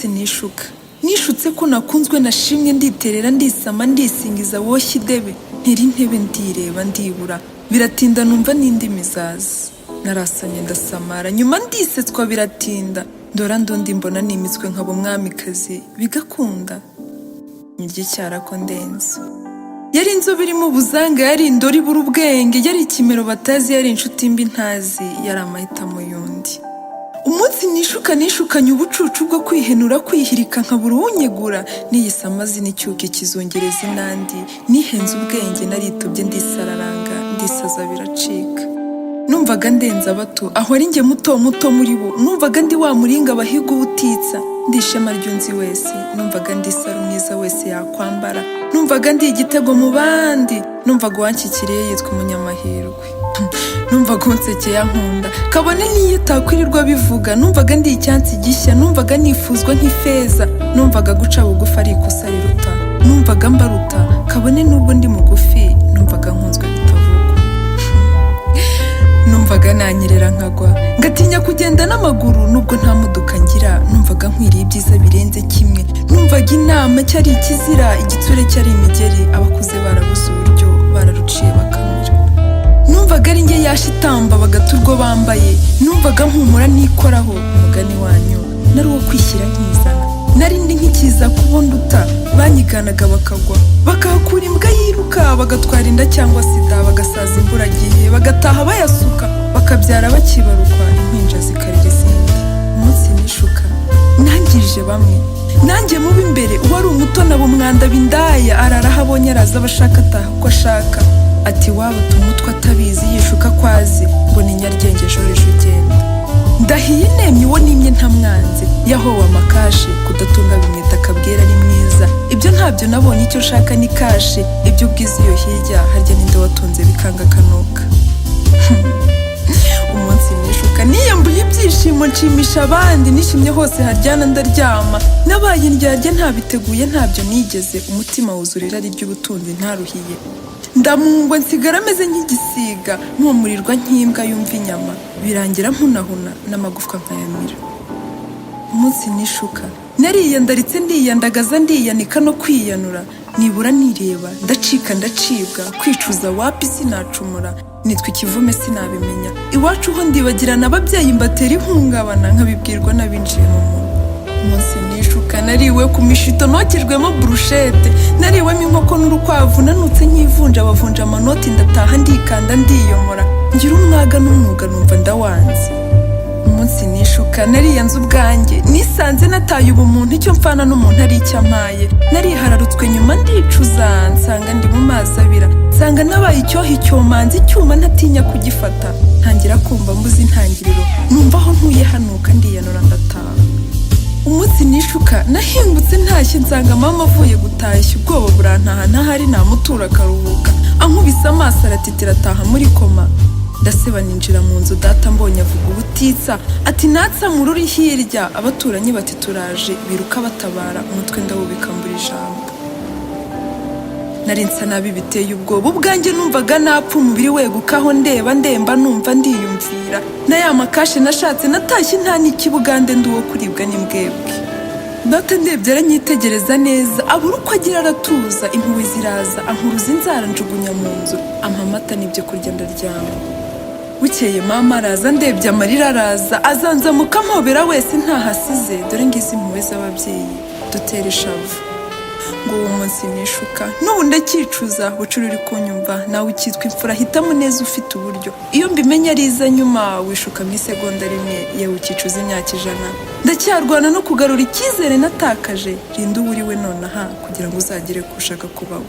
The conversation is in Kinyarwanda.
Umunsi nishuka, nishutse ko nakunzwe, nashimwe, nditerera, ndisama, ndisingiza, woshya idebe, ntera intebe, ndireba, ndibura, biratinda, numva n'indimi zaza. Narasamye, ndasamara, nyuma ndisetswa, biratinda, ndora ndundi, mbona nimitswe nkaba umwamikazi, bigakunda, niryo icyara ko ndenze. Yari inzobe irimo ubuzanga, yari indori ibura ubwenge, yari ikimero batazi, yari inshuti mbi ntazi, yari amahitamo y'undi. Umunsi nishuka, nishukanye ubucucu bwo kwihenura, kwihirika, nkabura uwunyegura, niyise amazina, icyuka, ikizungereza, inandi, nihenze ubwenge, naritobye, ndisararanga, ndisaza, biracika. Numvaga ndenze abato, aho ari njye muto muto muri bo. Numvaga ndi wa muringa bahiga ubutitsa, ndi ishema ry'unzi wese. Numvaga ndi isaro mwiza wese yakwambara. Numvaga ndi igitego mu bandi. Numvaga uwanshyikiriye yitwa umunyamahirwe. Numvaga unsekeye ankunda, kabone n'iyo atakwirirwa bivuga. Numvaga ndi icyansi gishya. Numvaga nifuzwa nk'ifeza. Numvaga guca bugufi ari ikosa riruta. Numvaga mbaruta, kabone n'ubwo ndi mugufi. Numvaga nkunzwe bitavugwa. Numvaga nanyerera nkagwa, ngatinya kugenda n'amaguru nubwo nta modoka ngira. Numvaga nkwiriye ibyiza birenze kimwe. Numvaga inama cyari ikizira, igitsure cyari imigeri, abakuze barabuze uburyo, bararuciye bakamira. Numvaga ari njye yasha itamba, bagata urwo bambaye. Numvaga mpumura ntikoraho. Umugani wanyu, nari uwo kwishyira nkizana. Nari ndi nk'ikiza kubona uta banyiganaga, bakagwa, bakahakura imbwa yiruka, bagatwara inda cyangwa sida, bagasaza imburagihe, bagataha bayasuka, bakabyara bakibarukwa, impinja zikarira izindi. Umunsi nishuka, nangije bamwe, nanjye muba imbere. Uwari umuto nabo umwanda bindaya, arara aho abonye, araza abashaka, ataha uko ashaka, ati waba umutwe atabizi, yishuka ko azi ngo ni Nyaryenge joreje ugenda. Ndahiye nemye, uwo nimye ntamwanze, yahowe amakashi, kudatunga bimwita akabwira ari mwiza. Ibyo ntabyo nabonye, icyo nshaka ni cash. Ibyo ubwiza iyo hirya, harya ninde watunze bikanga akanuka? Umunsi nishuka, niyambuye ibyishimo, nshimisha abandi, nishimye hose haryana ndaryama. Nabaye indyarya ntabiteguye, ntabyo nigeze. Umutima wuzura irari ry'ubutunzi ntaruhiye, ndamungwa, nsigara ameze nk'igisiga, mpumurirwa nk'imbwa yumva inyama, birangira mpunahuna n'amagufwa nkayamira. Umunsi nishuka, nariyandaritse, ndiyandagaza, ndiyanika no kwiyanura, nibura nireba, ndacika, ndacibwa. Kwicuza wapi, sinacumura, nitwa ikivume sinabimenya. Iwacu ho ndibagirana, ababyeyi mbatera ihungabana, nkabibwirwa n'abinjiye mu murwa. Umunsi nishuka, nariwe ku mishito, nokejwemo burushete, nariwemo inkoko n'urukwavu, nanutse nk'ivunja, bavunja amanoti, ndataha, ndikanda, ndiyomora, ngira umwaga n'umwuga, numva ndawanze. Umunsi nishuka, nariyanze ubwanjye, nisanze nataye ubumuntu, icyo mfana n'umuntu ari icyo ampaye. Narihararutswe, nyuma ndicuza, nsanga ndi mu mazi abira, nsanga nabaye icyohe, icyomanzi, icyuma ntatinya kugifata. Ntangira kumva mbuze intangiriro, numva aho ntuye hanuka, ndiyanura, ndataha. Umunsi nishuka, nahingutse ntashye, nsanga mama avuye gutashya, ubwoba burantaha, ntahari namutura akaruhuka. Ankubise amaso aratitira, ataha muri koma, ndaseba, ninjira mu nzu. Data mbonye avuga ubutitsa ati: "Natsamura uri hirya." Abaturanyi bati: "Turaje." Biruka batabara, umutwe ndawubika, mbura ijambo. Nari nsa nabi biteye ubwoba, ubwanjye numvaga napfa, umubiri wegukaho, ndeba, ndemba, numva ndiyumvira na ya makashe nashatse. Natashye nta n'ikibugande, ndi uwo kuribwa n'imbwebwe. Data ndebye aranyitegereza neza, abura uko agira, aratuza, impuhwe ziraza, ankuruza inzara, njugunya mu nzu, ampa amata n'ibyo kurya, ndaryama. Bukeye mama araza, ndebye amarira araza, azanzamuka, ampobera wese ntahasize. Dore ngizi impuhwe z'ababyeyi, dutera ishavu. Ngo uwo munsi nishuka, n'ubu ndacyicuza. Bucura uri kunyumva, nawe ukitwa imfura, hitamo neza ufite uburyo. Iyo mbimenya ariza nyuma. Wishuka mu isegonda rimwe, yewe ukicuza imyaka 100. Ndacyarwana no kugarura icyizere natakaje. Rinda uwo uri we nonaha kugira ngo uzagere ku ushaka kubaho.